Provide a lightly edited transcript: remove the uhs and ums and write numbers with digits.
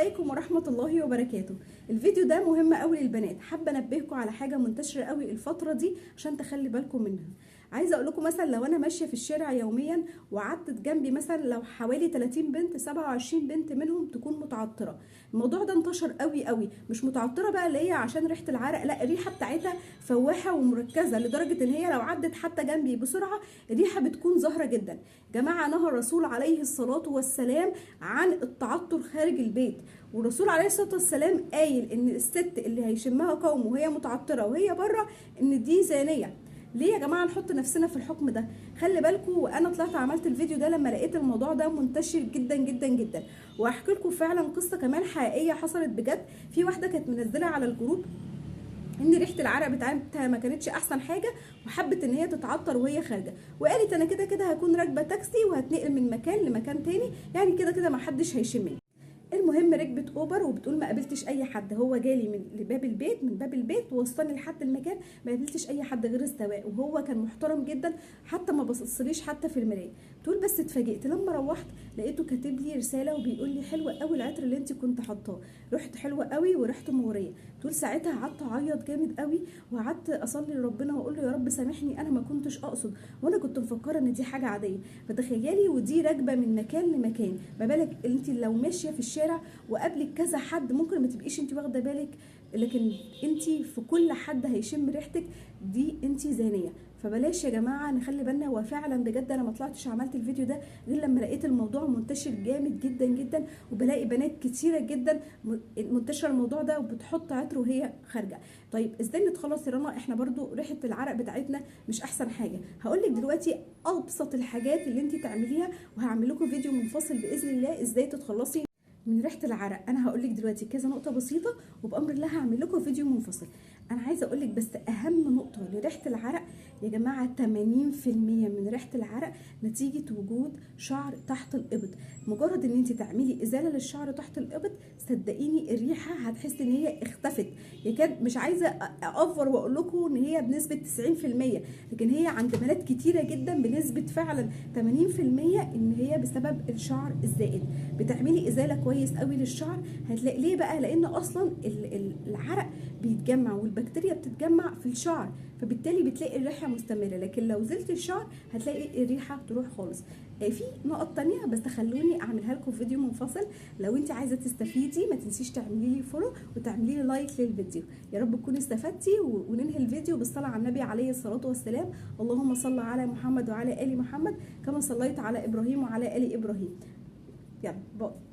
عليكم ورحمة الله وبركاته. الفيديو ده مهم قوي للبنات، حابة انبهكم على حاجة منتشرة قوي الفترة دي عشان تخلي بالكم منها. عايزة اقول لكم مثلا لو انا ماشية في الشارع يوميا وعدت جنبي مثلا لو حوالي 30 بنت، 27 بنت منهم تكون متعطرة. الموضوع ده انتشر قوي قوي، مش متعطرة بقى اللي هي عشان ريحة العرق، لا الريحة بتاعتها فواحة ومركزة لدرجة ان هي لو عدت حتى جنبي بسرعة الريحة بتكون ظاهرة جدا. جماعة نهى الرسول عليه الصلاة والسلام عن التعطر خارج البيت، والرسول عليه الصلاة والسلام قايل ان الست اللي هيشمها قوم وهي متعطرة وهي بره ان دي زانية. ليه يا جماعة نحط نفسنا في الحكم ده؟ خلي بالكم، وانا طلعت عملت الفيديو ده لما لقيت الموضوع ده منتشر جدا جدا جدا، وهحكي لكم فعلا قصة كمان حقيقية حصلت بجد. في واحدة كانت منزله على الجروب ان ريحه العرق بتاعتها ما كانتش احسن حاجة، وحبت ان هي تتعطر وهي خارجه، وقالت انا كده كده هكون راكبه تاكسي وهتنقل من مكان لمكان تاني، يعني كده كده ما حدش هيشمني. المهم ركبت اوبر وبتقول ما قابلتش اي حد، هو جالي من لباب البيت، من باب البيت ووصلني لحد المكان، ما قابلتش اي حد غير السواق، وهو كان محترم جدا حتى ما بصصليش حتى في المراية. تقول بس اتفاجئت لما روحت لقيته كاتب لي رسالة وبيقول لي حلوة قوي العطر اللي انت كنت حاطاه، ريحته حلوة قوي وريحته مغرية. تقول ساعتها قعدت اعيط جامد قوي، وقعدت اصلي لربنا واقول له يا رب سامحني انا ما كنتش اقصد، وانا كنت مفكرة ان دي حاجة عادية. فتخيلي ودي راكبه من مكان لمكان، ما بالك انت لو ماشية في الشارع وقابلك كذا حد ممكن ما تبقيش انت واخده بالك، لكن انت في كل حد هيشم ريحتك دي انت زانية. فبلاش يا جماعة نخلي بالنا. وفعلا بجد انا ما طلعتش عملت الفيديو ده غير لما لقيت الموضوع منتشر جامد جدا جدا، وبلاقي بنات كتيرة جدا منتشرة الموضوع ده وبتحط عطر وهي خارجه. طيب ازاي نتخلص يا رنا؟ احنا برضو ريحه العرق بتاعتنا مش احسن حاجة. هقول لك دلوقتي ابسط الحاجات اللي انت تعمليها، وهعمل لكم فيديو منفصل باذن الله ازاي تتخلصي من ريحه العرق. انا هقول لك دلوقتي كذا نقطة بسيطة، وبامر الله هعمل لكم فيديو منفصل. انا عايزه اقول لك بس اهم نقطة لريحه العرق يا جماعة، 80% من ريحه العرق نتيجة وجود شعر تحت الابط. مجرد ان انت تعملي ازالة للشعر تحت الابط صدقيني الريحة هتحسي ان هي اختفت. يكاد مش عايزه اوفر واقول لكم ان هي بنسبة 90%، لكن هي عند بنات كتيرة جدا بنسبة فعلا 80% ان هي بسبب الشعر الزائد. بتعملي ازالة كويس قوي للشعر هتلاقي ليه بقى؟ لان اصلا العرق بيتجمع والبكتيريا بتتجمع في الشعر، فبالتالي بتلاقي الريحة مستمرة. لكن لو زلت الشعر هتلاقي الريحة تروح خالص. في نقط تانية بس خلوني اعملها لكم في فيديو منفصل. لو انت عايزه تستفيدي ما تنسيش تعملي لي follow وتعملي لي like للفيديو. يا رب تكوني استفدتي، وننهي الفيديو بالصلاة على النبي عليه الصلاة والسلام. اللهم صل على محمد وعلى ال محمد كما صليت على ابراهيم وعلى ال ابراهيم. يلا bye.